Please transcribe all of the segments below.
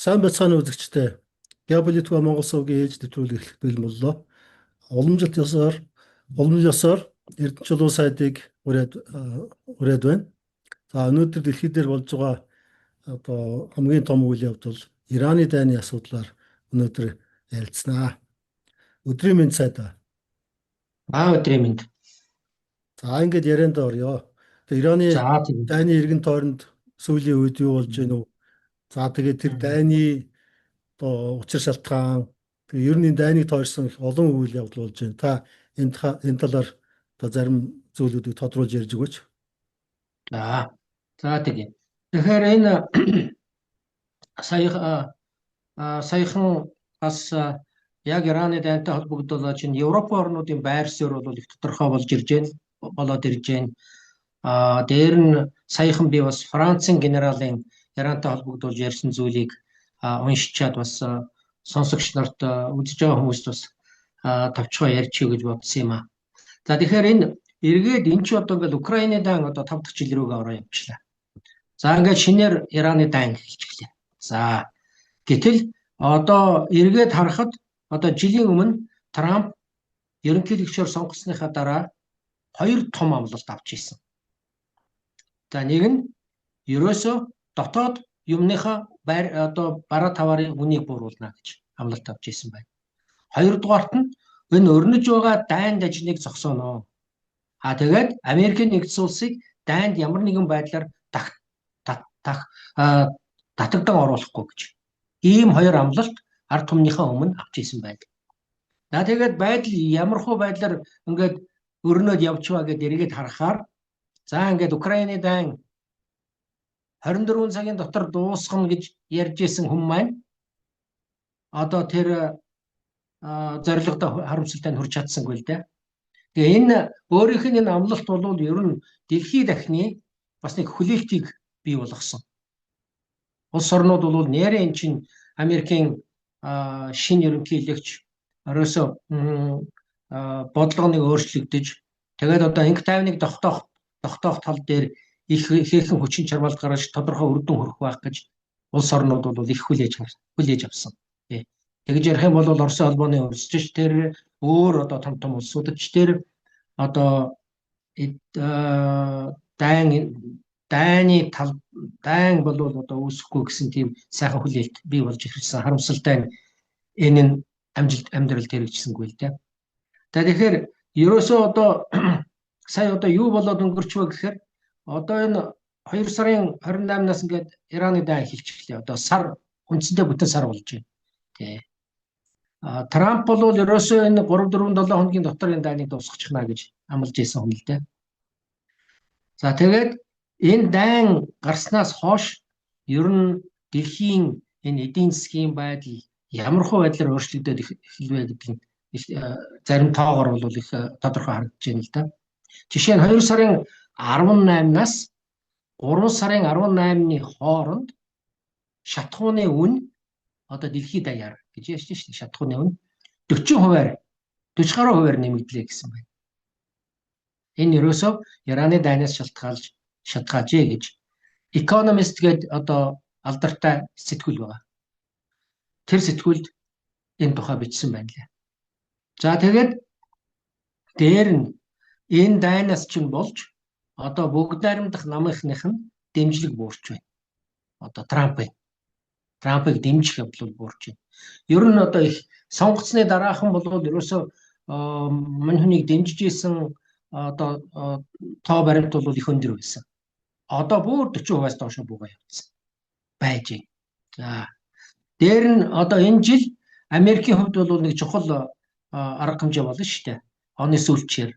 Сайн байцгаана уу үзэгчдээ. Геополитик Монгол сувгийн ээлж нэвтрүүлэг эхлэх бэлэн боллоо. Уламжлалт ёсоор уламжлал ёсоор Эрдэнэ чулуун сайдыг ураад байна. За, өнөөдөр дэлхий дээр болж байгаа одоо хамгийн том үйл явдал Ираны дайны асуудлаар өнөөдөр ярилцсанаа. Өдрийн мэнд, сайдаа. Аа, өдрийн мэнд. За, ингээд ярианд оръё. Тэгээ Ираны дайны эргэн тойронд сүүлийн үед юу болж байна вэ? За, тэгээд тэр дайны одоо учир шалтгаан, тэгээ ер нь энэ дайныг тойрсон их олон үйл явдал болж байна. Та энэ талаар одоо зарим зүйлүүдийг тодруулж ярьж өгөөч. За, тэгээ. Тэгэхээр энэ сая саяхан бас яг Ираны дайнтай холбогдуулаад чинь Европ орнуудын байр суурь бол их тодорхой болж ирж байна, болоод ирж байна. А дээр нь саяхан би бас Францын генералын Ирантай холбогдуулж ярьсан зүйлийг уншичаад бас сонсогч нарт, үзэж байгаа хүмүүст бас товчхоо ярьчих гэж бодсон юм аа. За, тэгэхээр энэ эргээд эн чи одоо ингээл Украины дайн одоо 5 дахь жил рүүгээ ороо явчлаа. За, ингээд шинээр Ираны дайн эхэлчихлээ. За, гэтэл одоо эргээд харахад одоо жилийн өмнө Трамп ерөнхийлөгчөөр сонгосныхаа дараа хоёр том амлалт авч ирсэн. За, нэг нь ерөөсөө дотоод юмныхаа байр одоо бараа таварын үнийг бууруулна гэж амлалт авч ирсэн байна. Хоёрдугаарт нь энэ өрнөж байгаа дайн дажныг зогсооно. А тэгээд Америкийн нэгдсэн улсыг дайнд ямар нэгэн байдлаар дах татагдан оруулахгүй гэж. Ийм хоёр амлалт ард түмнийхээ өмнө авч ирсэн байна. За, тэгээд байдал ямархуу байдлаар ингээд өрнөд явчихваа гэдээ эргээд харахаар, за, ингээд Украины дайн 24 цагийн дотор дуусгана гэж ярьж исэн хүн маань одоо тэр зорилгодоо харамсалтай нь хүрч чадсангүй л дээ. Тэгээ энэ өөрийнх нь энэ амлалт бол ер нь дэлхий дахны бас нэг хүлээлтийг бий болгосон. Улс орнууд бол нэрээ эн чинь Америкийн шинэ ерөнхийлөгч ерөөсөө бодлого нэг өөрчлөгдөж, тэгээд одоо инх тайвныг тогтоох тал дээр их ихээхэн хүчин чармайлт гаргаж тодорхой үр дүн хүрэх байх гэж улс орнууд бол их хүлээж авсан. Тэгж ярих юм бол Оросын холбооны улс ч тэр өөр одоо том том улсууд ч тэр одоо дайн дайны тал дайн бол одоо үүсэхгүй гэсэн тийм сайхан хүлээлт бий болж эхэлсэн. Харамсалтай нь энэ нь амжилт амьдралд хэрэгжсэнгүй л дээ. За, тэгэхээр ерөөсөө одоо сая одоо юу болоод өнгөрч вэ гэхээр одоо энэ 2 сарын 28-наас ингээд Ираны дайн эхэлчихлээ. Одоо сар үндсэндээ бүтэн сар болж байна. Тэ. А Трамп бол ерөөсөө энэ 3 4 7 хоногийн дотор энэ дайныг дуусгачихна гэж амлаж ирсэн хүн л дээ. За, тэгээд энэ дайн гарснаас хойш ер нь дэлхийн энэ эдийн засгийн байдал ямархуу байдлаар өөрчлөгдөд эхэлвэ гэдэг нь зарим тоогоор бол их тодорхой харагдаж байна л да. Жишээ нь, 2 сарын 18-наас 3 сарын 18-ны хооронд шатахууны үн одоо дэлхийд даяар гэж ярьж шүү дээ. Шатахууны үн 40%-аар, 40 гаруй хувиар нэмэгдлээ гэсэн байна. Энэ ерөөсөө Ираны дайнаас шалтгаалж шалтгаалжээ гэж Economist гээд одоо алдартай сэтгүүл байгаа. Тэр сэтгүүлд энэ тухай бичсэн байна лээ. За, тэгээд дээр нь энэ дайнаас чинь болж одоо бүгд найрамдах намынхных нь дэмжлэг буурч байна. Одоо Трампыг дэмжих явдал буурч байна. Ер нь одоо их сонгоцсны дараахан бол ерөөсөө мань хүнийг дэмжиж исэн одоо тоо баримт бол их өндөр байсан. Одоо бүр 40%-аас доош буугаа явцсан байж байна. За, дээр нь одоо энэ жил Америкийн хувьд бол нэг чухал арга хэмжээ болно шүү дээ. Оны сүүлчээр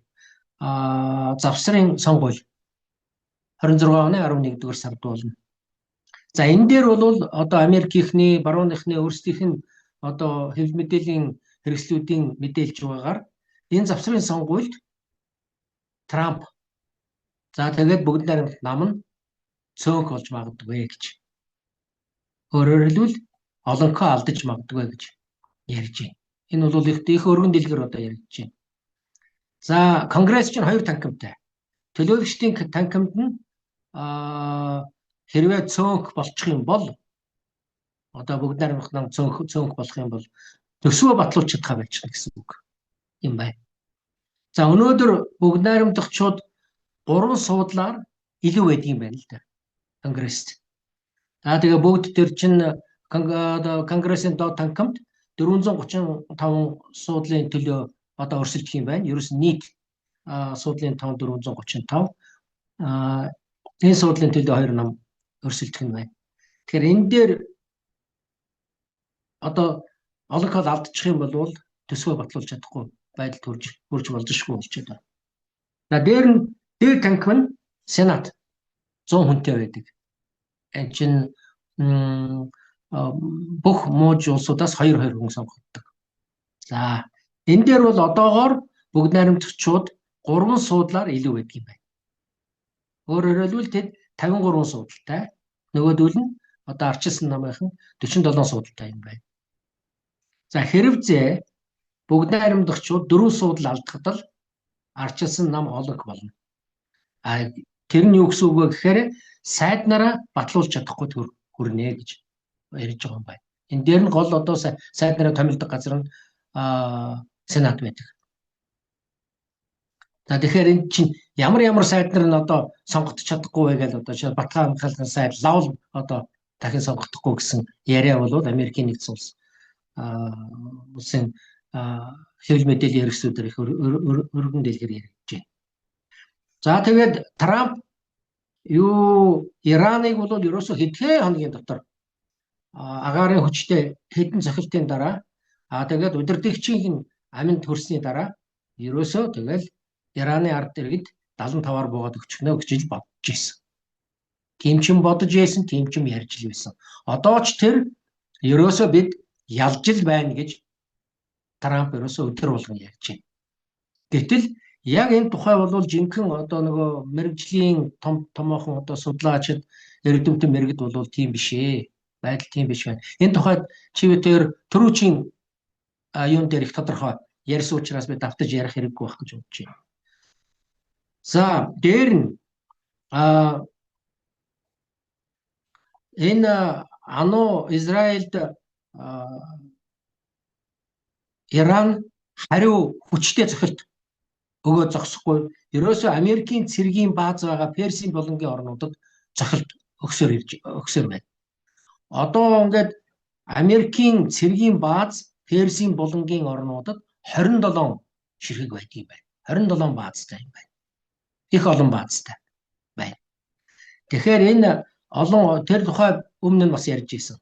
завсрын сонгуул 26 оны 11-р сард болно. За, энэ дээр бол одоо Америкийнхний, барууныхны өөрсдийнх нь одоо хэвлэл мэдээллийн хэрэгслүүдийн мэдээлж байгаагаар энэ завсрын сонгуульд Трамп, за, тэгээд бүгд найрамдах нам нь цөөнх болж магадгүй гэж. Өөрөөр хэлбэл, олонхоо алдаж магадгүй гэж ярьж байна. Энэ бол их их өргөн дэлгэр одоо яригдж байна. За, Конгресс чинь хоёр танхимтай. Төлөөлөгчдийн танхимд нь хэрвээ цөөнх болчих юм бол Одоо бүгд найрамдах нам цөөнх болох юм бол төсвөө батлуулж чадхаа байчихна гэсэн үг юм байна. За өнөөдөр бүгд найрамдахчууд 3 суудлаар илүү байдаг юм байна л да. Конгресст. За тэгээ бүгд тэр чинь Конгрессийн доод танхимд 435 суудлын төлөө одоо өрсөлдөх юм байна. Ерөөс нь нийт суудлын тоон 435. Энэ суудлын төлөө хоёр нам өрсөлдөх нь байна. Тэгэхээр энэ дээр одоо олонхол алдчих юм бол төсвөө батлуулж чадахгүй байдал төрж болзошгүй болчиход байна. За дээр нь дээд танхим нь Сенат 100 хүнтэй байдаг. Энэ чинь бүх мууж улсуудаас 2-2 хүн сонгогддог. За энэ дээр бол одоогоор бүгд найрамдагчууд 3 суудлаар илүү байдаг юм байна. Өөрөөр хэлбэл тэд 53 суудалтай. Нөгөөдөл нь одоо арчилсан намынхан 47 суудалтай юм байна. За хэрвээ бүгд найрамдагчууд 4 суудал алдахад л арчилсан нам олонх болно. А тэр нь юу гэсэн үг вэ гэхээр сайд нараа батлуулж чадахгүй хүрнэ гэж ярьж байгаа юм байна. Энэ дээр нь гол одоо сайд нараа томилдог газар нь сенат байдаг. За тэгэхээр энэ чинь ямар ямар сайд нар нь одоо сонгогдож чадахгүй вэ гэж одоо Батхан хамгаалсан сайд лавл одоо дахин сонгогдохгүй гэсэн яриа бол Америкийн нэгдсэн улс улсын хэвлэл мэдээллийн хэрэгслүүдээр их өргөн дэлгэр яригдж байна. За тэгээд Трамп юу Ираныг бол ерөөсөө хэдхэн хоногийн дотор агаарын хүчтэй хэдэн цохилтын дараа тэгээд удирдагчийн аминд төрсний дараа ерөөсөө тэгэл Ираны ард иргэд 75-аар буугаад өгчихнө гэж л бодож ирсэн. Тийм ч юм бодож байсан, тийм ч юм ярьж л байсан. Одоо ч тэр ерөөсөө бид ялж л байна гэж Трамп ерөөсөө өдөр болгон ярьж байна. Гэтэл яг энэ тухай бол жинхэнэ одоо нөгөө мэргэжлийн том томоохон одоо судлаачид эрдэмтэн мэргэд бол тийм биш ээ. Байдал тийм биш байна. Энэ тухайд чи би тэр түрүүчийн юун дээр их тодорхой ярьсан учраас би давтаж ярих хэрэггүй байх гэж бодож байна. За дээр нь энэ АНУ Израильд Иран хариу хүчтэй цохилт өгөө зогсохгүй. Ерөөсөө Америкийн цэргийн бааз байгаа Персийн болонгийн орнуудад цохилт өгсөөр ирж өгсөөр байна. Одоо ингээд Америкийн цэргийн бааз Персийн болонгийн орнуудад 27 ширхэг байдаг юм байна. 27 баазтай юм байна. Их олон баазтай байна. Тэгэхээр энэ олон тэр тухай өмнө нь бас ярьж ирсэн.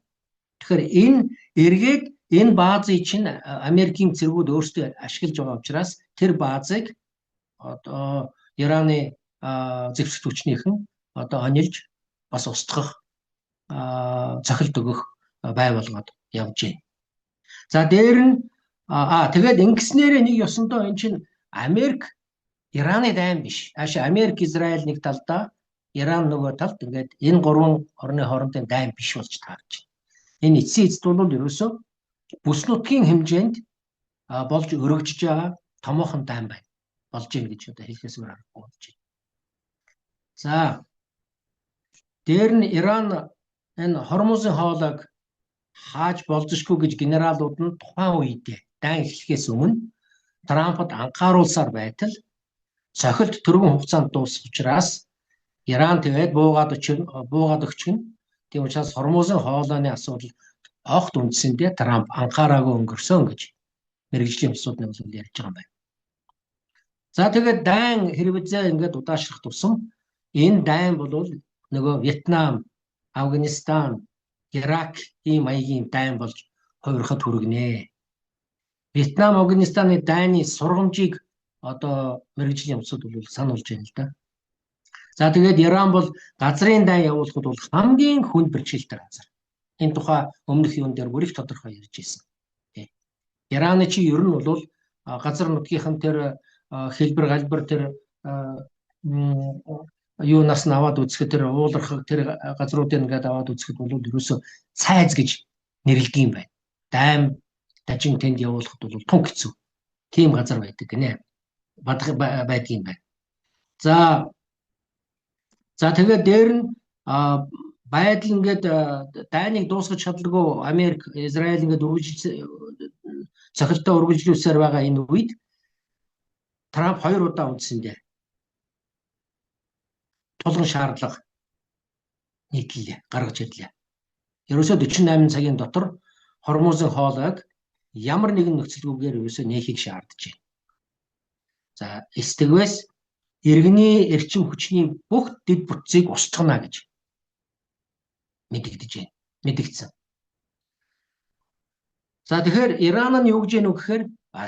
Тэгэхээр энэ эргээд энэ баазыг чинь Америкийн цэргүүд өөрсдөө ашиглаж байгаа учраас тэр баазыг одоо Ираны зэвсэгт хүчнийхэн одоо онилж бас устгах цохилт өгөх бай болгоод явж байна. За дээр нь тэгээд ингэснээрээ нэг ёсондоо эн чинь Америк Ираны дайн биш. Ааш Америк Израиль нэг талдаа, Иран нөгөө талд ингээд энэ гурван орны хоорондын дайн биш болж таарч байна. Энэ эцсийн эцэст бол ерөөсөө бүс нутгийн хэмжээнд болж өргөжж байгаа томоохон дайн байна. Болж байна гэж одоо хэлэхээс өөр аргагүй болж байна. За дээр нь Иран энэ Хормузын хоолойг хааж болзошгүй гэж генералууд нь тухайн үедээ дайн эхлэхээс өмнө Трампд анхааруулсаар байтал цохилт түргэн хугацаанд дуусах учраас Иран тэгээд буугаад өгчихнө. Тийм учраас Хормузын хоолойны асуудал огт үндсэндээ Трамп анхаараагүй өнгөрсөн гэж мэргэжлийн улсуудны бол ярьж байгаа юм байна. За тэгээд дайн хэрвээ ингээд удаашрах тусам энэ дайн бол нөгөө Вьетнам, Афганистан, Ирак ийм маягийн дайн болж хувирахад хүргэнэ. Вьетнам, Афганистаны дайны сургамжийг одоо мэргэжлийн улсууд бол сануулж байна л да. За тэгээд Иран бол газрын дайн явуулахад бол хамгийн хүнд бэрхшээлтэй газар. Энэ тухай өмнөх юун дээр бүр их тодорхой ярьж ирсэн. Ираны чи ер нь бол газар нутгийнхан тэр хэлбэр галбар тэр юунаас нь аваад үзэхэд тэр уулархаг тэр газруудыг ингээд аваад үзэхэд бол ерөөсөө цайз гэж нэрлэдэг юм байна. Дайм дажин тэнд явуулахад бол тун хэцүү. Тийм газар байдаг гинэ. Байдаг юм байна. За тэгээд дээр нь Байдал ингээд дайныг дуусгах чадалгүй Америк, Израиль ингээд цохилтоо үргэлжлүүлсээр байгаа энэ үед Трамп 2 удаа үндсэндээ тулгын шаардлага нийтлэлээ, гаргаж ирлээ. Ерөөсөө 48 цагийн дотор Хормузын хоолойг ямар нэгэн нөхцөлгүйгээр ерөөсөө нээхийг шаардаж байна. За, эсдэгвээс иргэний эрчим хүчний бүх дэд бүтцийг устгана гэж мэдэгдэж байна. Мэдэгдсэн. За, тэгэхээр Иран нь юу гэж яах вэ гэхээр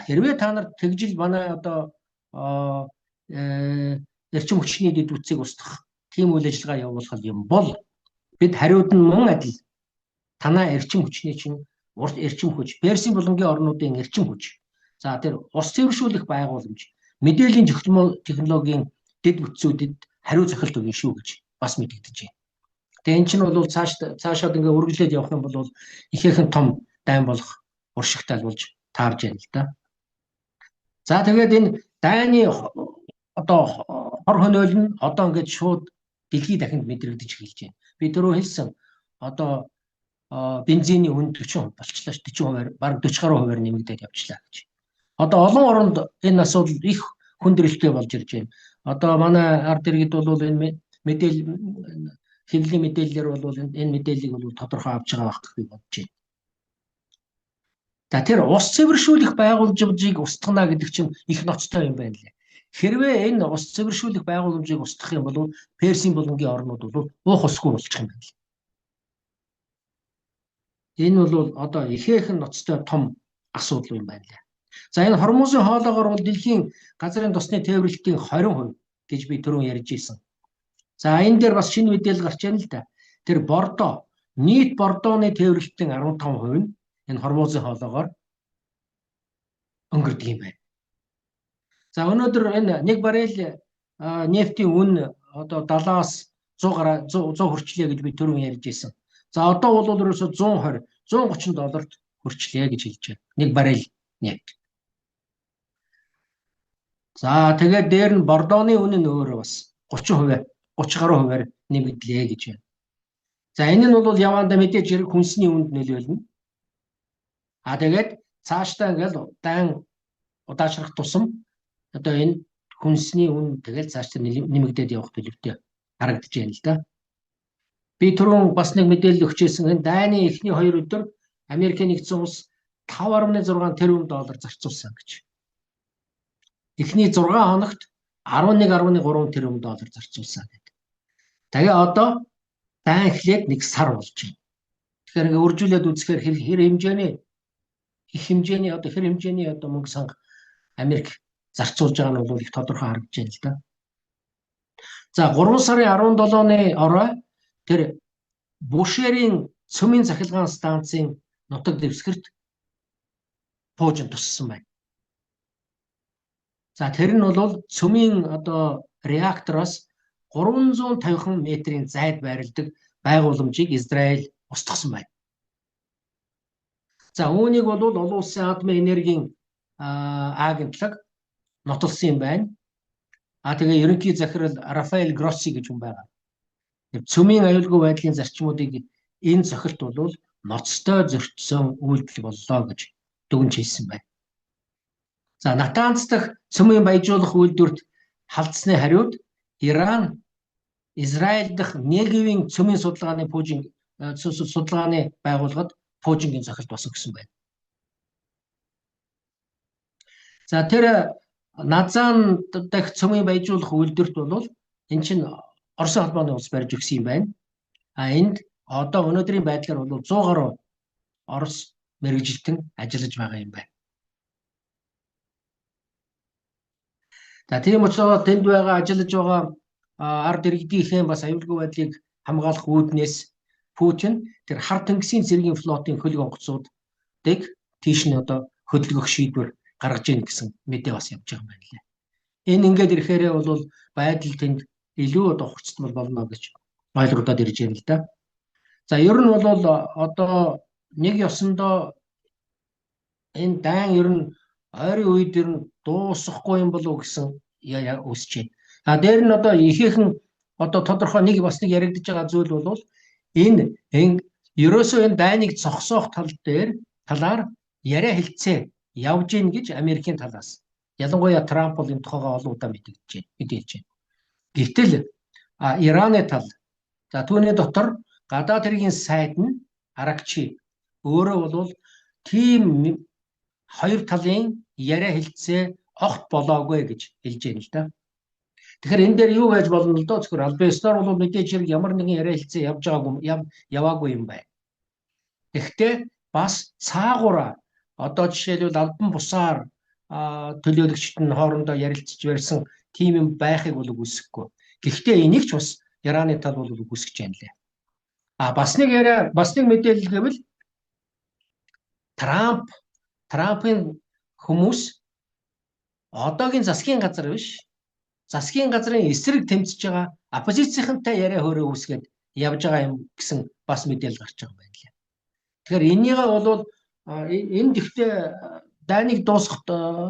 хэрвээ та нар тэгжил манай одоо эрчим хүчний дэд бүтцийг устгах тийм үйл ажиллагаа явуулах юм бол бид хариуд нь мөн адил танаа эрчим хүчний чинь урт эрчим хүч, Персийн булангийн орнуудын эрчим хүч. За, тэр ус цэвэршүүлэх байгууламж, мэдээллийн технологийн дэд бүтцүүдэд хариу цохилт өгнө шүү гэж бас мэдэгдэж байна. Тэгээ эн чинь бол цаашаад ингээ үргэлжлээд явах юм бол ихээхэн том дайн болох уршигтай болж таарж байна л да. За, тэгээд энэ дайны одоо хор хөнөөл нь одоо ингээд шууд дэлхий дахинд мэдрэгдэж эхэлж байна. Би түрүү хэлсэн, одоо бензиний үн 40% болчлаа ш, 40%-аар, бараг 40 гаруй хувиар нэмэгдээд явчлаа гэж. Одоо олон оронд энэ асуудал их хүндрэлтэй болж ирж байна. Одоо манай ард иргэд бол энэ мэдээлэл, хэвлэлийн мэдээллээр бол энэ мэдээллийг бол тодорхой авч байгаа байх гэж би бодож байна. За, тэр ус цэвэршүүлэх байгууламжийг устгана гэдэг чинь их ноцтой юм байна лээ. Хэрвээ энэ ус цэвэршүүлэх байгууламжийг устгах юм бол Персийн булангийн орнууд бол уух усгүй болчих юм байна лээ. Энэ бол одоо ихээхэн ноцтой том асуудал юм байна лээ. За, энэ Хормузын хоолоогоор бол дэлхийн газрын тосны тээвэрлэлтийн 20% гэж би түрүүн ярьж ирсэн. За, энэ дээр бас шинэ мэдээлэл гарч байна л да. Тэр Бордо, нийт Бордоны тээвэрлэлтийн 15% нь энэ Хормузын хоолоогоор өнгөрдөг юм байна. За, өнөөдөр энэ нэг баррел нефтийн үн одоо 70-аас 100 гараа 100 хүрчлээ гэж би түрүүн ярьж ирсэн. За, одоо бол ерөөсө 120, 130 долларт хүрчлээ гэж хэлж байна. Нэг баррел нефт. За, тэгээд дээр нь Бордоны үн нь өөрөө бас 30%, 30 гаруй хувиар нэмэгдлээ гэж байна. За, энэ нь бол яваандаа мэдээж хэрэг хүнсний үнд нөлөөлнө. А тэгээд цаашдаа ингээл дайн удаашрах тусам одоо энэ хүнсний үн тэгэл цаашдаа нэмэгдээд явах төлөвтэй харагдаж байна л да. Би түрүүн бас нэг мэдээлэл өгчээсэн. Энэ дайны эхний 2 өдөр Америкийн нэгдсэн улс 5.6 тэрбум доллар зарцуулсан гэж. Эхний 6 хоногт 11.3 тэрбум доллар зарцуулсан гэдэг. Тэгээ одоо дайн эхлээд нэг сар болж байна. Тэгэхээр ингээ үржүүлээд үзэхээр хэр хэмжээний их хэмжээний одоо хэр хэмжээний одоо мөнгө санга Америк зарцуулж байгаа нь бол их тодорхой харагдаж байна л да. За, 3 сарын 17-ны орой тэр Бушерийн цөмийн цахилгаан станцын нутаг дэвсгэрт пуужин туссан байна. За, тэр нь бол цөмийн одоо реактороос 350 метрийн зайд байрладаг байгууламжийг Израиль устгасан байна. За, үүнийг бол олон улсын атомын энергийн агентлаг нотолсон юм байна. А тэгээ ерөнхий захирал Рафаэль Гросси гэж хүн байгаа. Цөмийн аюулгүй байдлын зарчмуудыг энэ цохилт бол ноцтой зөрчсөн үйлдэл боллоо гэж дүгнж хэлсэн байна. За, Натанц дахь цөмийн баяжуулах үйлдвэрт халдсны хариуд Иран Израиль дахь Негевийн цөмийн судалгааны пуужин судалгааны байгууллагад пуужингийн цохилт бас өгсөн байна. За, тэр Назан дахь цөмийн баяжуулах үйлдвэрт бол эн чинь Оросын холбооны улс барьж өгсөн юм байна. А энд одоо өнөөдрийн байдлаар бол 100 гаруй Орос мэргэжилтэн ажиллаж байгаа юм байна. За, тийм учраас тэнд байгаа ажиллаж байгаа ард иргэдийнхээ бас аюулгүй байдлыг хамгаалах үүднээс Путин тэр хар тэнгисийн цэргийн флотын хөлөг онгоцуудыг тийш нь одоо хөдөлгөх шийдвэр гаргаж ийн гэсэн мэдээ бас явж байгаа юм байна лээ. Энэ ингээд ирэхээрээ бол байдал тэнд илүү одоо хурцтмал болно гэж ойлгогдоод ирж байна л да. За, ер нь бол одоо нэг ёсондоо энэ дайн ер нь ойрын үед ер нь дуусахгүй юм болов уу гэсэн үүсэж байна. А дээр нь одоо ихээхэн одоо тодорхой нэг бас нэг яригдж байгаа зүйл бол Энэ ерөөсөө энэ дайныг зогсоох тал дээр талаар яриа хэлцээ явж гин гэж Америкийн талаас. Ялангуяа Трамп бол энэ тухайгаа олон удаа мэдэгдэж байна, мэдээлж байна. Гэвтэл Ираны тал, за түүний дотор гадаад хэргийн сайд нь Аракчи өөрөө бол тийм хоёр талын яриа хэлцээ огт болоогүй гэж хэлж байна л да. Тэгэхээр энэ дээр юу байж болно л доо, зөвхөн албан ёсноор бол мэдээж хэрэг ямар нэгэн яриа хэлцээ явж байгаагүй, яваагүй юм байна. Тэгэхдээ бас цаагаараа одоо жишээлбэл албан бусаар төлөөлөгчд нь хоорондоо ярилцж барьсан тийм юм байхыг бол үгүйсэхгүй. Гэхдээ энийг ч бас Ираны тал бол үгүйсгэж байна лээ. А бас нэг яриа, бас нэг мэдээлэл гэвэл Трампын хүмүүс одоогийн засгийн газар биш, засгийн газрын эсрэг тэмцэж байгаа оппозицийнхантай яриа хөөрөө үүсгээд явж байгаа юм гэсэн бас мэдээлэл гарч байгаа юм байна лээ. Тэгэхээр энийгээ бол энэ гэхдээ дайныг дуусгах,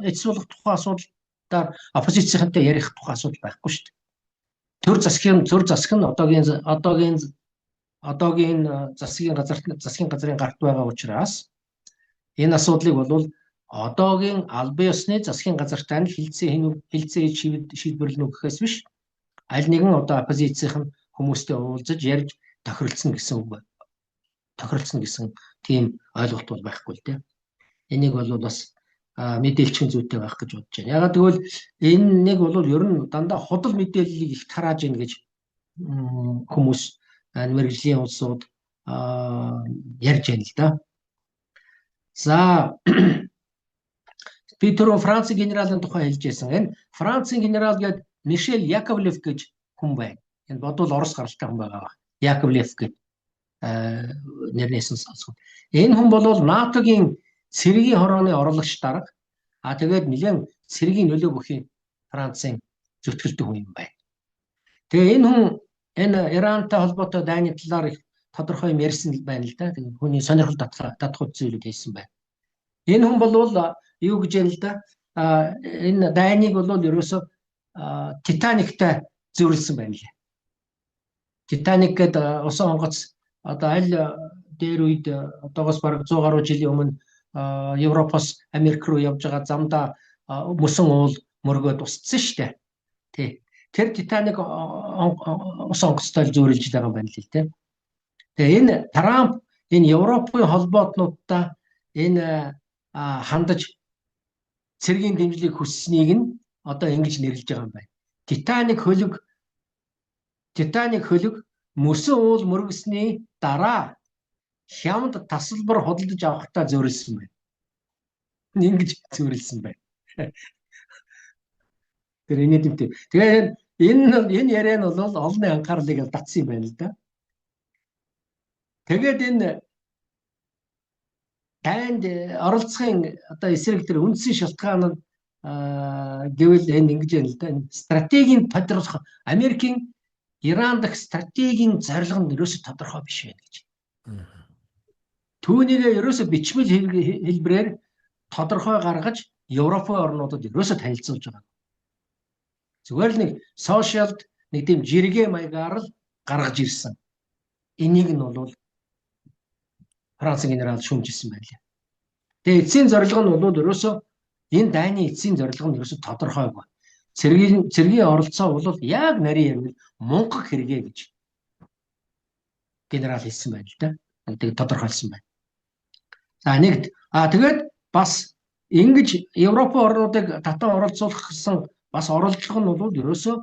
эцэс болох тухай асуудлаар оппозицийнхантай ярих тухай асуудал байхгүй шүү дээ. Төр засаг нь одоогийн засгийн газрын гарт байгаа учраас энэ асуудлыг бол одоогийн албан ёсны засгийн газартай нь хилцээ шийдвэрлэнэ үү гэхээс биш, аль нэгэн одоо оппозицийнх нь хүмүүстэй уулзаж ярьж тохиролцсон гэсэн үг, тохиролцсон гэсэн тийм ойлголт бол байхгүй л дээ. Энийг бол бас мэдээлчин зүйтэй байх гэж бодож байна. Ягаад гэвэл энэ нэг бол ер нь дандаа худал мэдээллийг их тарааж ийн гэж хүмүүс мэргэжлийн улсууд ярьж байна л да. За би түрүүн Францын генералын тухай хэлж байсан. Энэ Францын генерал гээд Мишель Яковлев гэж хүн байна. Энэ бодвол Орос гаралтай хүн байгаа ба. Яковлев гээд нэрнээс нь сонсгоо. Энэ хүн бол НАТО-гийн цэргийн хорооны орлогч дарга. А тэгээд нэлээд цэргийн нөлөө бүхий Францын зүтгэлтэй хүн юм байна. Тэгээ энэ хүн энэ Ирантай холбоотой дайны талаар их тодорхой юм ярьсан байна л да. Тэгээ хүний сонирхол татах зүйлүүд хэлсэн байна. Энэ хүн бол юу гэж юм л да. Энэ дайныг бол ерөөсөө Титаниктай зүйрлсэн байна лээ. Титаник гэдэг усан онгоц одоо аль дээр үед одоогоос бараг 100 гаруй жилийн өмнө Европоос Америк руу явж байгаа замдаа мөсөн уул мөргөөд устсан шүү дээ. Тий. Тэр Титаник усан онгоцтой зүйрлж байгаа юм байна л тий. Тэгээ энэ Трамп энэ Европын холбоотнуудаа энэ хандаж цэргийн дэмжлэг хүсснийг нь одоо ингэж нэрлэж байгаа юм байна. Титаник хөлөг мөсөн уул мөргөсний дараа хямд тасалбар худалдаж авахдаа зөөрөлсөн байна. Ингэж зөөрөлсөн байна. Тэр энэ тэмтэй. Тэгээд энэ яриа нь бол олонний анхаарлыг татсан юм байна л да. Тэгээд энэ дайнд оролцохын одоо эсрэг тэр үндсэн шалтгаан нь гэвэл энэ ингэж байна л да. Стратегийн тодорхой Америкийн Иран дахь стратегийн зорилго нь ерөөсөө тодорхой биш байна гэж. Түүнийг ерөөсөө бичмэл хэлбэрээр тодорхой гаргаж Европын орнуудад ерөөсөө танилцуулж байгаа. Зүгээр л нэг сошиалд нэг тийм жиргээ маягаар л гаргаж ирсэн. Энийг нь бол Францын генерал шүүмжилсэн байлаа. Тэгээ эцсийн зорилго нь бол ерөөсөө энэ дайны эцсийн зорилго нь ерөөсөө тодорхойгүй. Цэргийн оролцоо бол яг нарийн ярил мунхаг хэрэгэ гэж генерал хэлсэн байна л да. Тэгээд тодорхойлсон байна. За нэгд тэгээд бас ингэж Европын орнуудыг татан оролцуулах гэсэн бас оролдлого нь бол ерөөсөө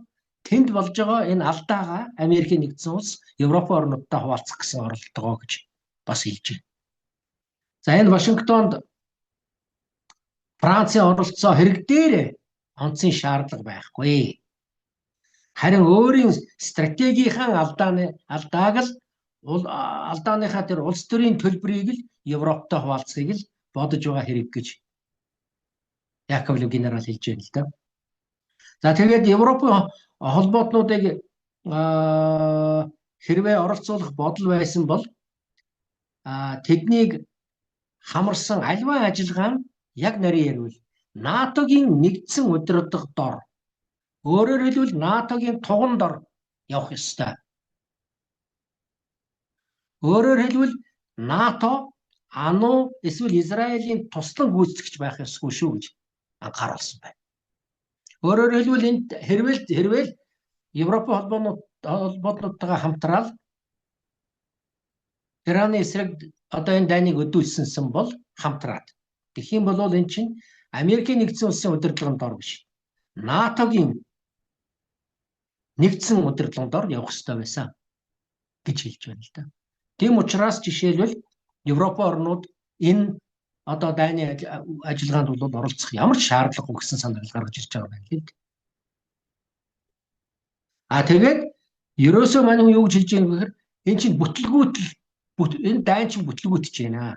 тэнд болж байгаа энэ алдаагаа Америкийн нэгдсэн улс Европын орнуудтай хуваалцах гэсэн оролдлого гэж бас хэлж байна. За энэ Вашингтонд Францын оролцоо хэрэг дээр онцын шаардлага байхгүй. Харин өөрийн стратегийнхаа алдааг л алдааныхаа тэр улс төрийн төлбөрийг л Европтой хуваалцахыг л бодож байгаа хэрэг гэж Яковлев генерал хэлж байна л да. За тэгээд Европын холбоотнуудыг хэрвээ оролцуулах бодол байсан бол тэднийг хамарсан альва ажиллагаа нь яг нарийн ярил НАТО-гийн нэгдсэн удирдлага дор, өөрөөр хэлбэл НАТО-гийн туган дор явах ёстой. Өөрөөр хэлбэл НАТО, АНУ эсвэл Израилийн туслан гүйцэтгэж байх ёсгүй шүү гэж анхааруулсан байна. Өөрөөр хэлбэл энд хэрвэл Европын холбоонуудтайгаа хамтраад Ираны эсрэг одоо энэ дайныг өдүүлсэнсэн бол хамтраад. Тэгэх юм бол энэ чинь Америкийн нэгдсэн улсын удирдлагын дор биш. НАТО-гийн нэгдсэн удирдлагын дор явах ёстой байсан гэж хэлж байна л да. Тийм учраас жишээлбэл Европын орнууд энэ одоо дайны ажиллагаанд бол оролцох ямар ч шаардлагагүй гэсэн санааг гаргаж ирж байгаа байна л да. А тэгээд ерөөсөө манай хүн юу гэж хэлж байгаа юм гэхээр энэ чинь бүтлгүүтэл энэ дайн чинь бүтлгүүтж байна.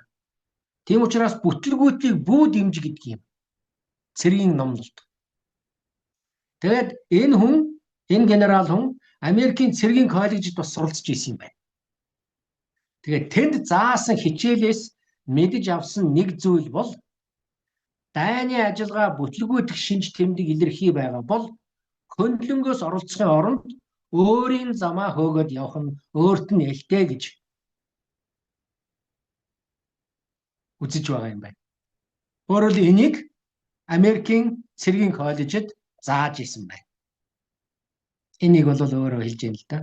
Тийм учраас бүтлгүүтийг бүү дэмж гэдэг юм. Цэргийн номлолт. Тэгээд энэ хүн, энэ генерал хүн Америкийн цэргийн коллежид бас суралцж исэн юм байна. Тэгээд тэнд заасан хичээлээс мэдэж авсан нэг зүйл бол дайны ажиллагаа бүтлгүүтэх шинж тэмдэг илэрхий байгаа бол хөндлөнгөөс оролцохын оронд өөрийн замаа хөөгөөд явах нь өөрт нь элтэй гэж үзэж байгаа юм байна. Өөрөөр энийг Америкийн цэргийн коллежид зааж исэн байна. Энийг бол өөрөө хэлж байна л да.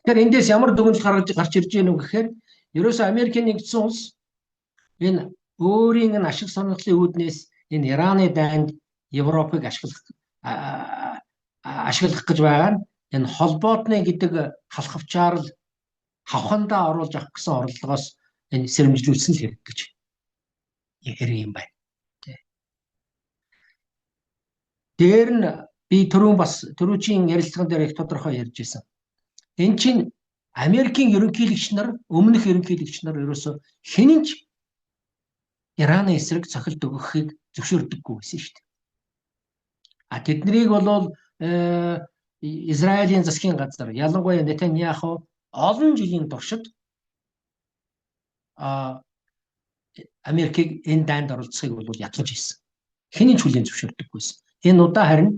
Тэгэхээр эндээс ямар дүгнэлт гарч ирж байна вэ гэхээр ерөөсөө Америкийн нэгдсэн улс энэ өөрийн энэ ашиг сонирхлын үүднээс энэ Ираны дайнд Европыг ашиглах гэж байгаа нь энэ холбоотны гэдэг халахвчаар л хавхандаа оруулж авах гэсэн оролдлогоос энэ сэрэмжлүүлсэн л хэрэг гэж хэрэг юм байна. Дээр нь би түрүүн бас түрүүчийн ярилцлаган дээр их тодорхой ярьж байсан. Энэ чинь Америкийн ерөнхийлөгч нар, өмнөх ерөнхийлөгч нар ерөөсөө хэн ч Ираны эсрэг цохилт өгөхийг зөвшөөрдөггүй байсан шүү дээ. А тэднийг бол Израилийн засгийн газар, ялангуяа Нетаньяху олон жилийн туршид Америкийг энэ дайнд оролцохыг бол ятгаж ирсэн. Хэний ч хүлээн зөвшөөрдөггүй байсан. Энэ удаа харин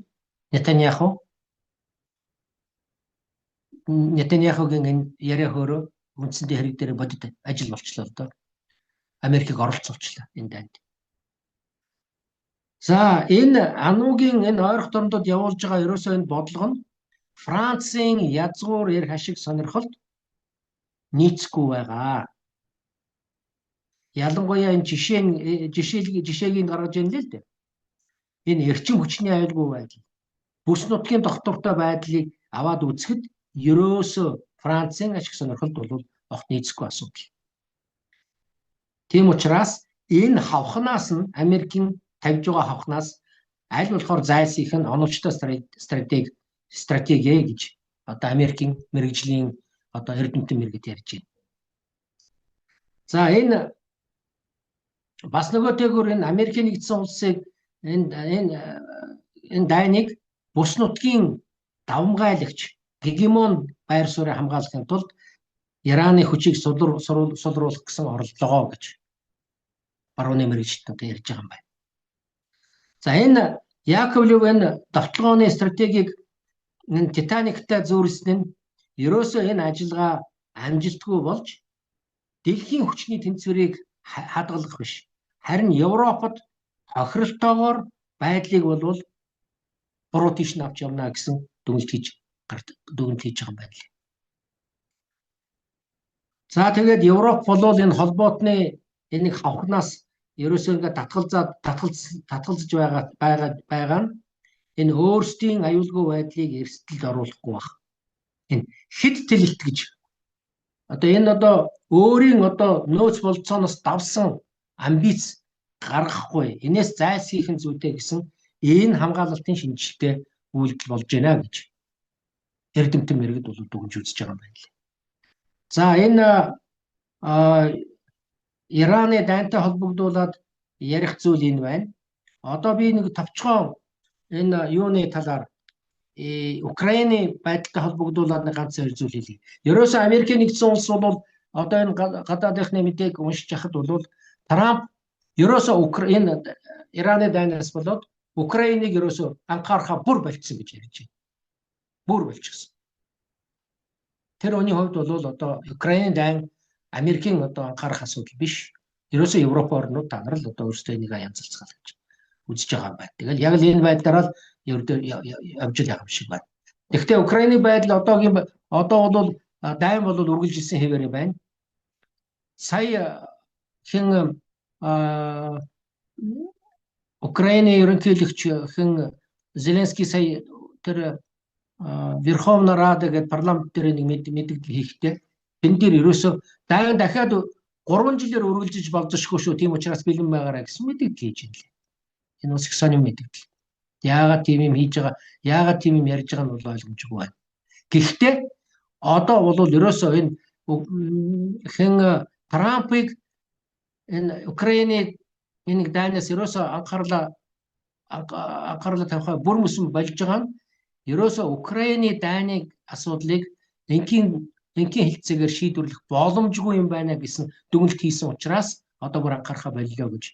Нетаньяхугийн энэ яриа хөөрөө үндсэндээ хэрэг дээр бодит ажил болчлоо л доо. Америкийг оролцуулчлаа энэ дайнд. За энэ АНУ-гийн энэ ойрох дорнодод явуулж байгаа ерөөсөө энэ бодлого нь Францын язгуур эрх ашиг сонирхолд нийцэхгүй байгаа. Ялангуяа энэ жишээг гаргаж ийн л дээ. Энэ эрчим хүчний аюулгүй байдал, бүс нутгийн тогтвортой байдлыг аваад үзэхэд ерөөсөө Францын ашиг сонирхолд бол огт нийцэхгүй асуудал. Тийм учраас энэ хавхнаас нь Америкийн тавьж байгаа хавхнаас аль болохоор зайлсхийх нь оновчтой стратеги гэж одоо Америкийн мэргэжлийн одоо эрдэмтэн мэргэд ярьж байна. За энэ бас нөгөө тэгүр энэ Америкийн нэгдсэн улсыг энэ дайныг бүс нутгийн давамгайлагч гегемон байр суурийг хамгаалахын тулд Ираны хүчийг сулруулах гэсэн оролдлогоо гэж барууны мэргэжилтнүүд ярьж байгаа юм байна. За энэ Яковлев энэ довтлогооны стратегийг энэ Титаниктай зүүрлсэн нь ерөөсөө энэ ажиллагаа амжилтгүй болж дэлхийн хүчний тэнцвэрийг хадгалах биш. Харин Европод тохиролтойгоор байдлыг болвол буруу тийш нь авч явна гэсэн дүгнэлт хийж байгаа юм байна. За тэгээд Европ болвол энэ холбоотны энэ хавхнаас ерөөсөө ингээд татгалзаж байгаа нь энэ өөрсдийн аюулгүй байдлыг эрсдэлд оруулахгүй байх. Энэ хэд тэлэлт гэж одоо энэ одоо өөрийн одоо нөөц болцооноос давсан амбиц гаргахгүй энээс зайлсхийх нь зүйтэй гэсэн энэ хамгаалалтын шинжилтэй үйлдэл болж байна гэж эрдэмтэн мэргэд бол дүгнж үзэж байгаа юм байна лээ. За энэ Ираны дайнтай холбогдуулаад ярих зүйл энэ байна. Одоо би нэг товчхон энэ юуны талаар Украины байдалтай холбогдуулаад нэг ганц хоёр зүйл хэлье. Ерөөсөө Америкийн нэгдсэн улс бол одоо энэ гадаадынхны мэдээг уншиж яхад бол Трамп ерөөсөө энэ Ираны дайнаас болоод Украиныг ерөөсөө анхаарахаа бүр болчихсон гэж ярьж байна. Бүр болчихсон. Тэр үний хувьд бол одоо Украины дайн Америкийн одоо анхаарах асуудал биш. Ерөөсөө Европ орнууд та нар л одоо өөрсдөө энийг янзалцгаал гэж үзэж байгаа юм байна. Тэгэл яг л энэ байдлаараа л явж л байгаа юм шиг байна. Тэгэхдээ Украины байдал одоогийн одоо бол дайн бол үргэлжилсэн хэвээрээ байна. Сая хэн Украины ерөнхийлөгч хэн Зеленский сая тэр Верховна Рада гэдэг парламент дээр нэг мэдэгдэл хийхдээ тэн дээр ерөөсөө дайн дахиад 3 жилээр үргэлжиж болзошгүй шүү. Тийм учраас бэлэн байгаарай гэсэн мэдэгдэл хийж байна лээ. Энэ бас их сонин мэдэгдэл. Яагаад тийм юм хийж байгаа, яагаад тийм юм ярьж байгаа нь бол ойлгомжгүй байна. Гэхдээ одоо бол ерөөсөө энэ хэн Трампыг энэ Украины энэ дайнаас ерөөсөө анхаарлаа тавихаа бүр мөсөн болж байгаа нь ерөөсөө Украины дайны асуудлыг энгийн хэлцээгээр шийдвэрлэх боломжгүй юм байна гэсэн дүгнэлт хийсэн учраас одоо бүр анхаарахаа боллоо гэж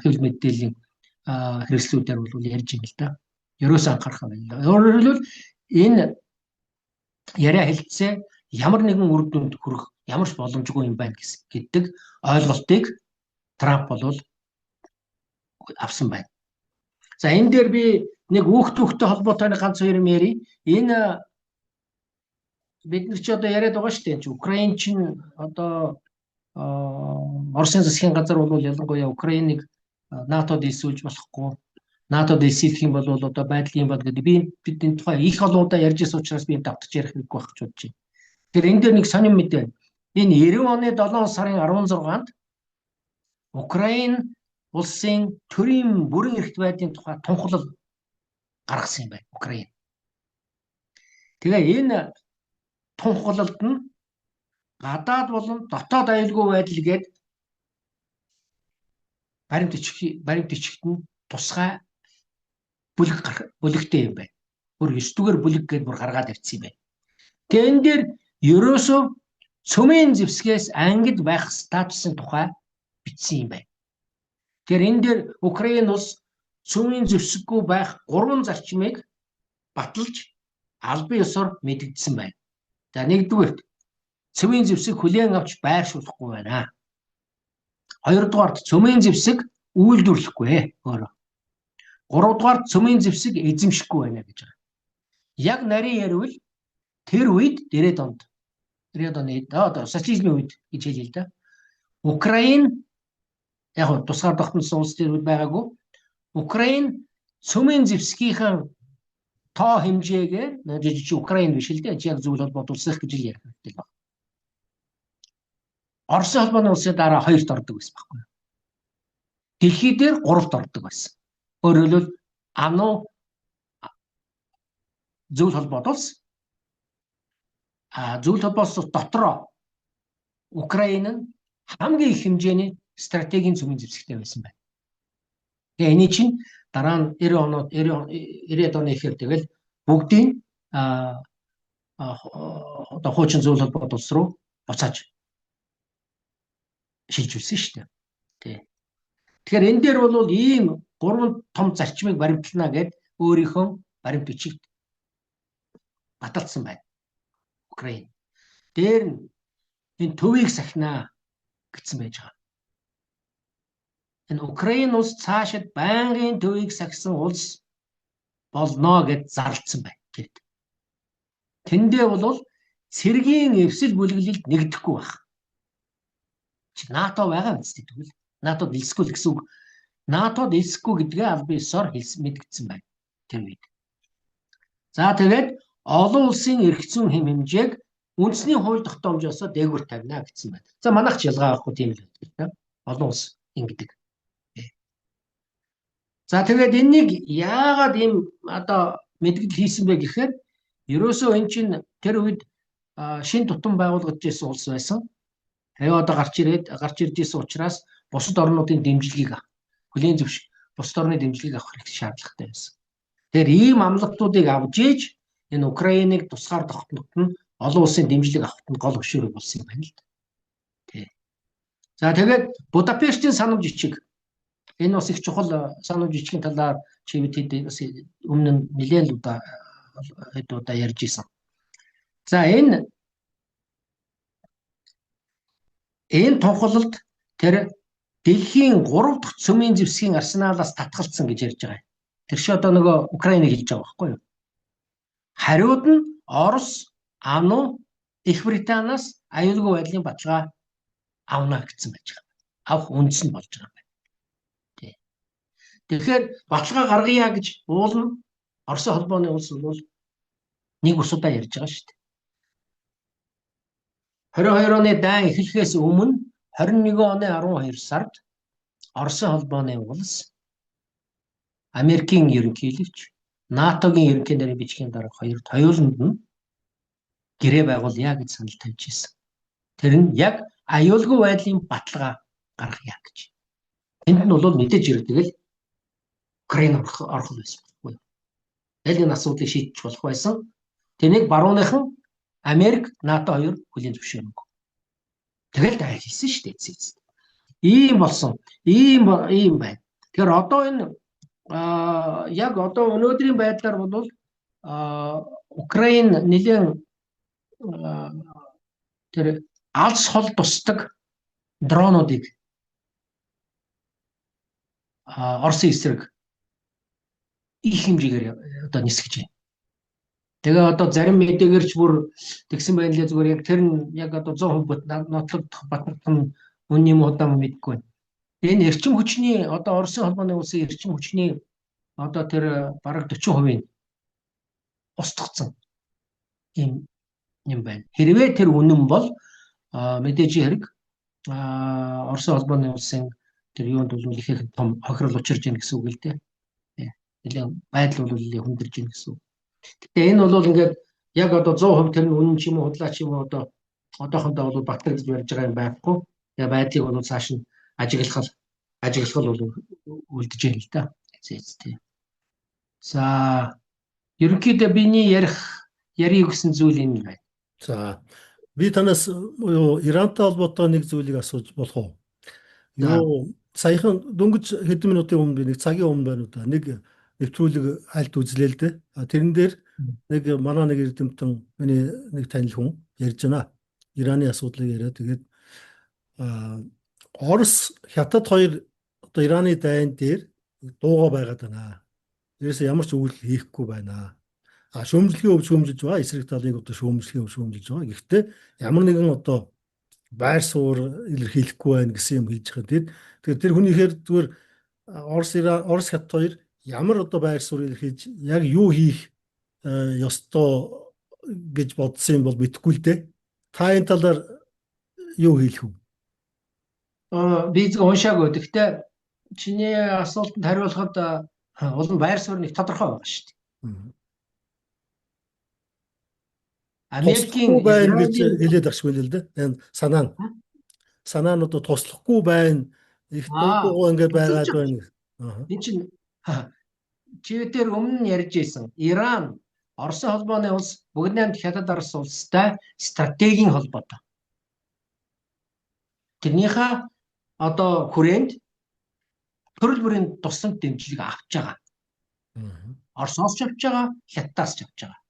хэвлэл мэдээллийн хэрэгслүүдээр бол ярьж байна л да. Ерөөсөө анхаарахаа боллоо. Өөрөөр хэлбэл энэ яриа хэлцээ ямар нэгэн үр дүнд хүрэх ямар ч боломжгүй юм байна гэдэг ойлголтыг Трамп бол авсан байна. За энэ дээр би нэг үүх түүхтэй холбоотой нэг ганц хоёр юм ярий. Энэ бид нар чи одоо яриад байгаа шүү дээ. Украин чинь одоо Оросын засгийн газар бол ялангуяа Украиныг НАТО-д элсүүлж болохгүй. НАТО-д элсүүлэх юм бол одоо байдал юм бол гэдэг би бид энэ тухай их олон удаа ярьж байсан учраас би давтаж ярих хэрэггүй байх гэж бодож байна. Тэгэхээр энэ дээр нэг сонин мэдээ. Энэ 90 оны 7 сарын 16-нд Украин улсын төрийн бүрэн эрхт байдлын тухай тунхаглал гаргасан юм байна Украин. Тэгээ энэ тунхаглалд нь гадаад болон дотоод аюулгүй байдал гээд баримт бичигт нь тусгай бүлэгтэй юм байна. Бүр 9-р бүлэг гээд бүр гаргаад ирсэн юм байна. Тэгээ энэ дээр ерөөсөө цөмийн зэвсгээс ангид байх статусын тухай бичсэн юм байна. Тэгэхээр энэ дээр Украин улс цөмийн зэвсэггүй байх 3 зарчмыг баталж албан ёсоор мэдэгдсэн байна. За нэгдүгээрт цөмийн зэвсэг хүлээн авч байршуулахгүй байна. Хоёрдугаарт цөмийн зэвсэг үйлдвэрлэхгүй өөрөө. Гуравдугаарт цөмийн зэвсэг эзэмшихгүй байна гэж байгаа. Яг нарийн ярил тэр үед 90-ад онд 90-ад оны одоо социализмын үед гэж хэлье л да. Украин яг нь тусгаар тогтносон улс тэр үед байгаагүй. Украин цөмийн зэвсгийнхэн тоо хэмжээгээр жижиг Украин биш л дээ. Яг зүйл холбоот улсах гэж л ярих хэрэгтэй байна. Оросын холбооны улсын дараа хоёрт ордог байсан байхгүй юу? Дэлхий дээр гуравт ордог байсан. Өөрөөр хэлбэл АНУ зүйл холбоот улс зүйл холбоос дотроо Украин нь хамгийн их хэмжээний стратегийн цөмийн зэвсэгтэй байсан байна. Тэгээ эний чинь дараа нь 90 оноод 90-ад оны ихээр тэгэл бүгдийн одоо хуучин зүйл холбоот улс руу буцааж шилжүүлсэн шүү дээ. Тий. Тэгэхээр энэ дээр бол ийм гурван том зарчмыг баримтлана гэд өөрийнхөө баримт бичигт баталсан байна. Украин. Дээр нь энэ төвийг сахинаа гэсэн байж байгаа. Энэ Украин улс цаашид байнгын төвийг сахисан улс болно гэд зарлцсан байна. Тэгэд. Тэндээ бол цэргийн эвсэл бүлэглэлд нэгдэхгүй байх. НАТО байгаа үстэй тэгвэл НАТО-д элсэхгүй л гэсэн үг. НАТО-д элсэхгүй гэдгээ албан ёсоор хэлсэн мэдгдсэн байна. Тэр үед. За тэгээд олон улсын эрх зүйн хэм хэмжээг үндэсний хууль тогтоомжоосоо дээгүүр тавина гэсэн байна. За манайх ч ялгаа авахгүй тийм л байдаг. Олон улс ингэдэг. За тэгээд энэнийг яагаад ийм одоо мэдгдэл хийсэн бэ гэхээр ерөөсөө эн чинь тэр үед шин тутам байгуулагдаж ирсэн улс байсан. Тэгээ одоо гарч ирж исэн учраас бусад орнуудын дэмжлэгийг хүлээн зөвш бусад орны дэмжлэгийг авах хэрэгтэй шаардлагатай байсан. Тэгэхээр ийм амлалтуудыг авч ийж энэ Украиныг тусгаар тогтноход нь олон улсын дэмжлэг авахт нь гол хөшөөрөг болсон юм байна л да. Тий. За тэгээд Будапештийн санамж бичиг энэ бас их чухал санамж бичгийн талаар чи бид хэд бас өмнө нь нэлээд удаа хэд удаа ярьж исэн. За энэ Энэ тунхаглалд тэр дэлхийн 3 дахь цөмийн зэвсгийн арсеналаас татгалцсан гэж ярьж байгаа юм. Тэр чи одоо нөгөө Украиныг хэлж байгаа байхгүй юу? Хариуд нь Орос, АНУ, Их Британаас аюулгүй байдлын баталгаа авна гэсэн байж байгаа. Авах үндэс нь болж байгаа юм байна. Тий. Тэгэхээр баталгаа гаргая гэж уулна Оросын холбооны улс бол нэг усудаа ярьж байгаа шүү дээ. 22 оны дайн эхлэхээс өмнө 21 оны 12 сард Оросын холбооны улс Америкийн ерөнхийлөгч, НАТОгийн ерөнхий нарын бичгийн дарга хоёрт хоёуланд нь гэрээ байгуулъя гэж санал тавьж ирсэн. Тэр нь яг аюулгүй байдлын баталгаа гаргая гэж. Тэнд нь бол мэдээж хэрэг тэгэл Украин орох байсан байхгүй юу. Аль энэ асуудлыг шийдэж болох байсан. Тэрнийг барууныхан Америк, НАТО хоёр хүлээн зөвшөөрөөгүй. Тэгэл дайрлсан шүү дээ эцэс. Ийм болсон. Ийм байна. Тэгэхээр одоо энэ яг одоо өнөөдрийн байдлаар бол Украин нэлээд тэр алс хол тусдаг дронуудыг Оросын эсрэг их хэмжээгээр одоо нисгэж байна. Тэгээ одоо зарим мэдээгээр ч бүр тэгсэн байна лээ, зүгээр яг тэр нь яг одоо 100% нотлогдох батлах нь үнэн юм уу мэдэхгүй байна. Энэ эрчим хүчний одоо Оросын холбооны улсын эрчим хүчний одоо тэр бараг 40% нь устгацсан юм байна. Хэрвээ тэр үнэн бол мэдээж хэрэг Оросын холбооны улсын тэр юунд бол их их том хохирол учирж байна гэсэн үг л дээ. Нэлээд байдал бол хүндэрж байна гэсэн үг. Гэтэ энэ бол ингээд яг одоо 100% тэр нь үнэн ч юм уу худлаа ч юм уу одоо одоохондоо бол батлагдж барьж байгаа юм байхгүй. Тэгээ байдлыг бол цааш нь ажиглах бол үлдэж байна л да. Зээ. За ерөнхийдөө биний ярих гэсэн зүйл энэ байна. За би танаас Ирантай холбоотой нэг зүйлийг асууж болох уу? Юу саяхан дөнгөж хэдэн минутын өмнө би нэг цагийн өмнө байна уу да. Нэг нэвтрүүлэг альт үзлээ л дээ. Тэрэн дээр нэг манай нэг эрдэмтэн миний нэг танил хүн ярьж байна. Ираны асуудлыг яриа. Тэгээд Орос, Хятад хоёр одоо Ираны дайн дээр дууга байгаад байна. Тэрээс ямар ч үйлдэл хийхгүй байна. Шүүмжлэгийн өв шүүмжилж байгаа. Эсрэг талыг одоо шүүмжлэгийн өв шүүмжилж байгаа. Гэхдээ ямар нэгэн одоо байр суурь илэрхийлэхгүй байна гэсэн юм хэлж байгаа. Тэгэхээр тэр хүнийхээр зүгээр Орос Хятад хоёр ямар одоо байр суурь илэрхийлж яг юу хийх ёстой гэж бодсон юм бол мэдэхгүй л дээ. Та энэ талаар юу хэлэх вэ? Би зөв уншаагүй. Гэхдээ чиний асуултанд хариулахад улам байр суурь нэг тодорхой байгаа шүү дээ. Америкийн байна гэж хэлээд агшгүй л дээ. Энэ санаа нь. Санаа нь одоо туслахгүй байна. Их дуугаа ингээд байгаад байна. Энэ чинь чи дээр өмнө нь ярьж байсан. Иран, Оросын холбооны улс, Бүгд наймд Хятад Орос улстай стратегийн холбоотой. Тэрнийхээ одоо хүрээнд төрөл бүрийн тусламж дэмжлэг авч байгаа. Оросоос ч авч байгаа, Хятадаас ч авч байгаа.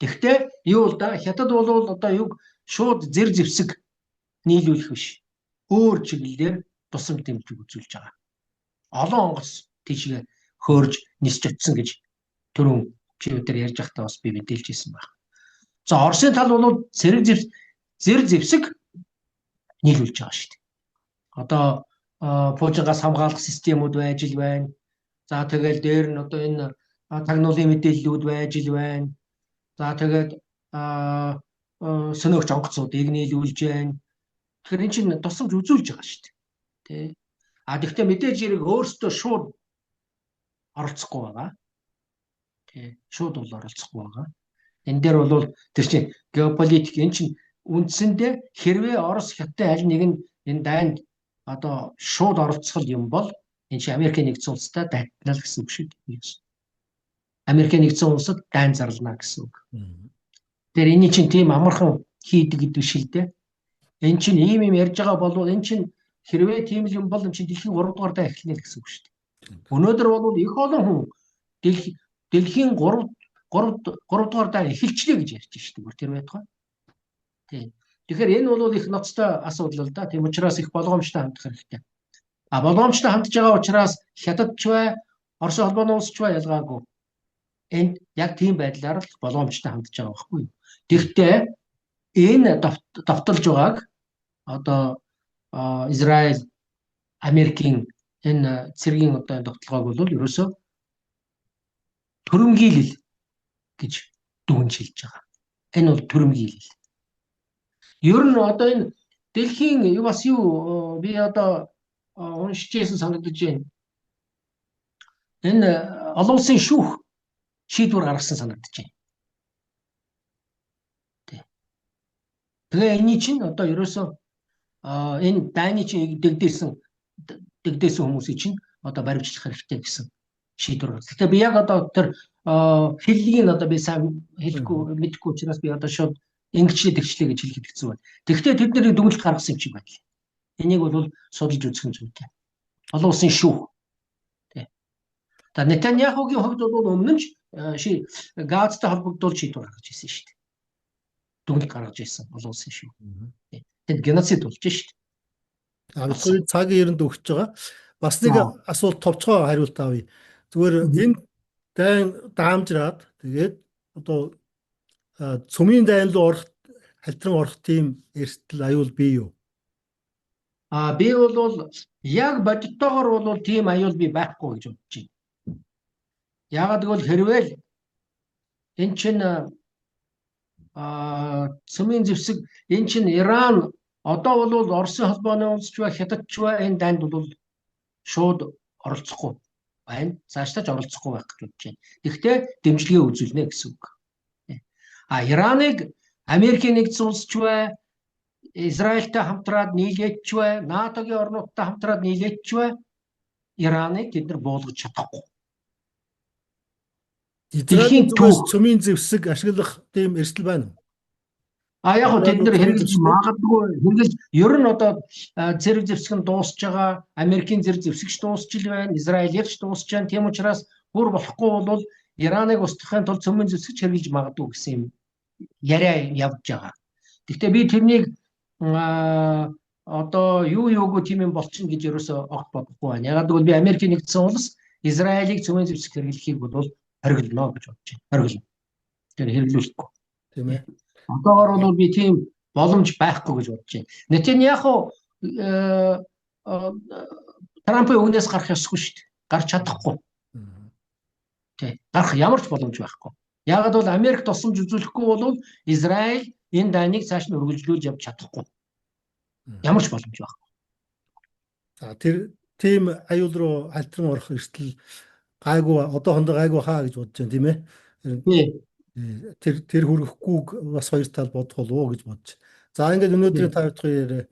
Тэгэхдээ юу л да, Хятад бол одоо юг шууд зэр зэвсэг нийлүүлэх биш. Өөр чиглэлээр тусламж дэмжлэг үзүүлж байгаа. Олон онгоц тийшээ хөөрж нисч очсон гэж түрүүн чи өдөр ярьж байхдаа бас би мэдээлж ирсэн баг. За Оросын тал бол зэрэг зэр зэвсэг нийлүүлж байгаа шүү дээ. Одоо пуужингаас хамгаалах системүүд байж л байна. За тэгэл дээр нь одоо энэ тагнуулын мэдээллүүд байж л байна. За тэгээд сөнөөгч онгоцуудыг нийлүүлж байна. Тэгэхээр эн чинь тусламж үзүүлж байгаа шүү дээ. Тэ. А тэгвэл мэдээж хэрэг өөрсдөө шууд оролцохгүй байгаа. Тэ. Шууд бол оролцохгүй байгаа. Энэ дээр бол тэр чинь геополитик энэ чинь үндсэндээ хэрвээ Орос Хятадын аль нэг нь энэ дайнд одоо шууд оролцох юм бол энэ чинь Америкийн нэгдсэн улстай дайтнаа л гэсэн үг шүү дээ. Америкийн нэгдсэн улсад дайн зарлана гэсэн үг. Тэгэхээр энэ чинь тийм амархан хийдэг гэдэг биш л дээ. Энэ чинь ийм юм ярьж байгаа бол энэ чинь хэрвээ тийм л юм бол энэ чинь дэлхийн 3 дугаар дайн эхэлнэ л гэсэн үг шүү дээ. Өнөөдөр бол их олон хүн дэлхийн 3 дугаар дайн эхэлчлээ гэж ярьж шүү дээ. Тэр байтугай. Тийм. Тэгэхээр энэ бол их ноцтой асуудал л да. Тийм учраас их болгоомжтой хандах хэрэгтэй. А болгоомжтой хандж байгаа учраас Хятад ч бай, Оросын холбооны улс ч бай ялгаагүй. Энд яг тийм байдлаар л болгоомжтой хандж байгаа байхгүй юу. Тэгэхдээ энэ довтолж байгааг одоо Израиль, Америкийн энэ цэргийн одоо довтолгоог бол ерөөсөө түрэмгийлэл гэж дүгнж хэлж байгаа. Энэ бол түрэмгийлэл. Ер нь одоо энэ дэлхийн бас юу би одоо уншиж байсан санагдаж байна. Энэ олон улсын шүүх шийдвэр гаргасан санагдаж байна. Тэгээ энэний чинь одоо ерөөсөө энэ дайны чинь дэгдээсэн хүмүүсийг чинь одоо баривчлах хэрэгтэй гэсэн шийдвэр гаргасан. Гэхдээ би яг одоо тэр хэллэгийг одоо би сайн хэлэхгүй мэдэхгүй учраас би одоо шууд ингэчлээ тэгчлээ гэж хэлэхэд хэцүү байна. Тэгэхдээ тэд нарыг дүгнэлт гаргасан юм шиг байна. Энийг бол судалж үзэх нь зүйтэй. Олон улсын шүүх. Тэ. За Нетаньяхугийн хувьд бол өмнө нь Газтай холбогдуулж шийдвэр гаргаж ирсэн шүү дээ. Дүгнэлт гаргаж ирсэн олон улсын шүүх. Тэнд геноцид болж шүү дээ. А бид цагийн эрэнд өгч байгаа. Бас нэг асуулт товчгоо хариулт авъя. Зүгээр энэ дайн даамжраад тэгээд одоо цөмийн дайн руу орох халтран орох тийм эрсдэл аюул бий юу? А би бол яг бодиттойгоор бол тийм аюул би байхгүй гэж бодож байна. Яагаад гэвэл хэрвээ эн чинь цөмийн зэвсэг эн чинь Иран одоо бол Оросын холбооны улс ч бай, Хятад ч бай энэ дайнд бол шууд оролцохгүй байна. Цаашдаа ч оролцохгүй байх гэж бодож байна. Тэгэхдээ дэмжлэгээ үзүүлнэ гэсэн үг. А Ираныг Америкийн нэгдсэн улс ч бай, Израильтай хамтраад нийлээд ч бай, НАТОгийн орнуудтай хамтраад нийлээд ч бай, Ираныг тэд нар буулгаж чадахгүй. Израилийн түүх цөмийн зэвсэг ашиглах тийм эрсдэл байна уу? А яг хөө тэд нар хэрэглэж магадгүй, хэрэглэж ер нь одоо зэрэг зэвсэг нь дуусж байгаа, Америкийн зэрэг зэвсэгч дуусч л байна, Израилийн ч дуусч байна. Тийм учраас бүр болохгүй бол Ираныг устгахын тулд цөмийн зэвсэгч хэрэглэж магадгүй гэсэн юм яриа явж байгаа. Гэхдээ би тэрнийг одоо юу юугүй тийм юм болчихно гэж ерөөсөө огт бодохгүй байна. Ягаад гэвэл би Америкийн нэгдсэн улс Израилийг цөмийн зэвсэг хэрэглэхийг бол хориглоно гэж бодож байна. Хориглоно. Тэр хэрэглүүлэхгүй. Тийм ээ. Одоогор бол би тийм боломж байхгүй гэж бодож байна. Нетаньяху Трампын өгнөөс гарах ёсгүй шүү дээ. Гарч чадахгүй. Тий. Гарах ямар ч боломж байхгүй. Яагаад бол Америк тусламж үзүүлэхгүй бол Израиль энэ дайныг цааш нь үргэлжлүүлж явж чадахгүй. Ямар ч боломж байхгүй. За тэр тийм аюул руу халтран орох эрсдэл гайгүй одоохондоо гайгүй хаа гэж бодож байна тийм ээ. Тэр тэр хүргэхгүйг бас хоёр тал бодох болов уу гэж бодож. За ингээд өнөөдрийн та хоёрын яриа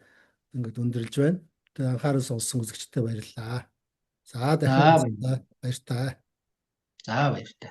ингээд өндөрлж байна. Тэгээ анхаарал сонссон үзэгчдэд баярлалаа. За дахин баяртай. За баяртай.